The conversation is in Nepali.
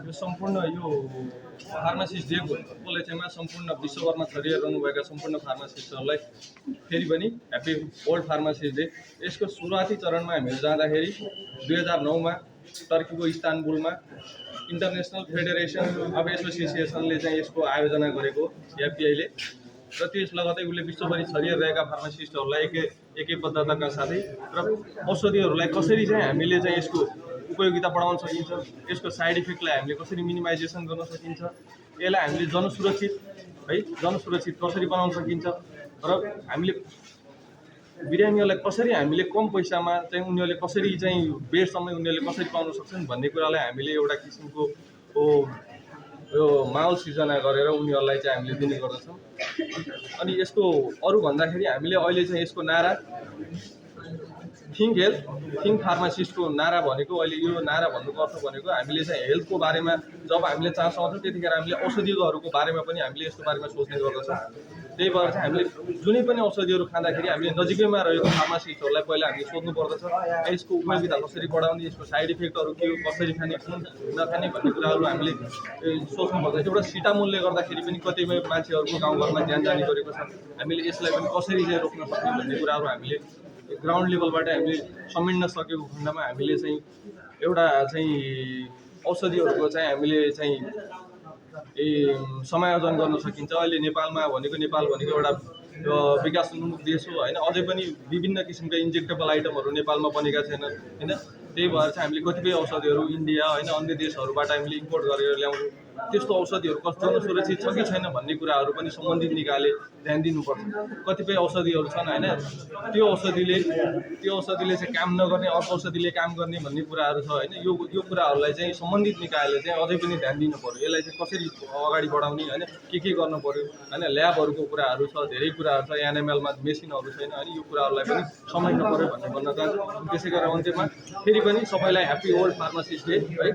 यो सम्पूर्ण यो फार्मासिस्ट डेको उपलक्ष्यमा सम्पूर्ण विश्वभरमा छरिएर सम्पूर्ण फार्मासिस्टहरूलाई फेरि पनि ह्याप्पी वर्ल्ड फार्मासिस्ट डे। यसको सुरुवाती चरणमा हामीहरू जाँदाखेरि 2009मा टर्कीको इस्तानबुलमा इन्टरनेसनल फेडरेसन अफ एसोसिएसनले चाहिँ यसको आयोजना गरेको एफपिआईले, र त्यस लगतै उसले विश्वभरि छरिएर रहेका फार्मासिस्टहरूलाई एकैबद्धताका साथै र औषधिहरूलाई कसरी चाहिँ हामीले चाहिँ यसको उपयोगिता बढाउन सकिन्छ, यसको साइड इफेक्टलाई हामीले कसरी मिनिमाइजेसन गर्न सकिन्छ, यसलाई हामीले जनसुरक्षित कसरी बनाउन सकिन्छ, र हामीले बिरामीहरूलाई कसरी हामीले कम पैसामा चाहिँ उनीहरूले कसरी चाहिँ बेडसम्म उनीहरूले कसरी पाउन सक्छन् भन्ने कुरालाई हामीले एउटा किसिमको यो माहौल सिर्जना गरेर उनीहरूलाई चाहिँ हामीले दिने गर्दछौँ। अनि यसको अरू भन्दाखेरि हामीले अहिले चाहिँ यसको नारा थिङ्क हेल्थ थिङ्क फार्मासिस्टको नारा भनेको, अहिले यो नारा भन्नुको अर्थ भनेको हामीले चाहिँ हेल्थको बारेमा जब हामीले चासो आउँछौँ त्यतिखेर हामीले औषधिहरूको बारेमा पनि हामीले यसको बारेमा सोच्ने गर्दछौँ। त्यही भएर चाहिँ हामीले जुनै पनि औषधिहरू खाँदाखेरि हामीले नजिकैमा रहेको फार्मासिस्टहरूलाई पहिला हामीले सोध्नु पर्दछ, यसको उपयोगिता कसरी बढाउने, यसको साइड इफेक्टहरू के हो, कसरी खाने, कुन नखाने भन्ने कुराहरू हामीले सोच्नु पर्दछ। एउटा सिटामोलले गर्दाखेरि पनि कतिपय मान्छेहरूको गाउँघरमा ज्यान जाने गरेको छ। हामीले यसलाई पनि कसरी चाहिँ रोक्न सक्ने भन्ने कुराहरू हामीले ग्राउन्ड लेभलबाट हामीले समेट्न सकेको खण्डमा हामीले चाहिँ एउटा चाहिँ औषधिहरूको चाहिँ हामीले चाहिँ समायोजन गर्न सकिन्छ। अहिले नेपाल भनेको एउटा विकासोन्मुख देश हो होइन, अझै पनि विभिन्न किसिमका इन्जेक्टेबल आइटमहरू नेपालमा बनेका छैनन् होइन। त्यही भएर चाहिँ हामीले कतिपय औषधिहरू इन्डिया होइन अन्य देशहरूबाट हामीले इम्पोर्ट गरेर ल्याउँछौँ। त्यस्तो औषधिहरू कस्तो सुरक्षित छ कि छैन भन्ने कुराहरू पनि सम्बन्धित निकायले ध्यान दिनुपर्छ। कतिपय औषधिहरू छन् होइन, त्यो औषधिले चाहिँ काम नगर्ने, अर्को औषधिले काम गर्ने भन्ने कुराहरू छ होइन। यो कुराहरूलाई चाहिँ सम्बन्धित निकायले चाहिँ अझै पनि ध्यान दिनु पर्यो। यसलाई चाहिँ कसरी अगाडि बढाउने होइन, के गर्नु पर्यो होइन, ल्याबहरूको कुराहरू छ, धेरै कुराहरू छ, एनएमएलमा मेसिनहरू छैन होइन, यो कुराहरूलाई पनि समेट्नु पर्यो भन्ने भन्न चाहन्छु। त्यसै गरेर अन्त्यमा फेरि पनि सबैलाई ह्याप्पी वर्ल्ड फार्मासिस्ट डे है।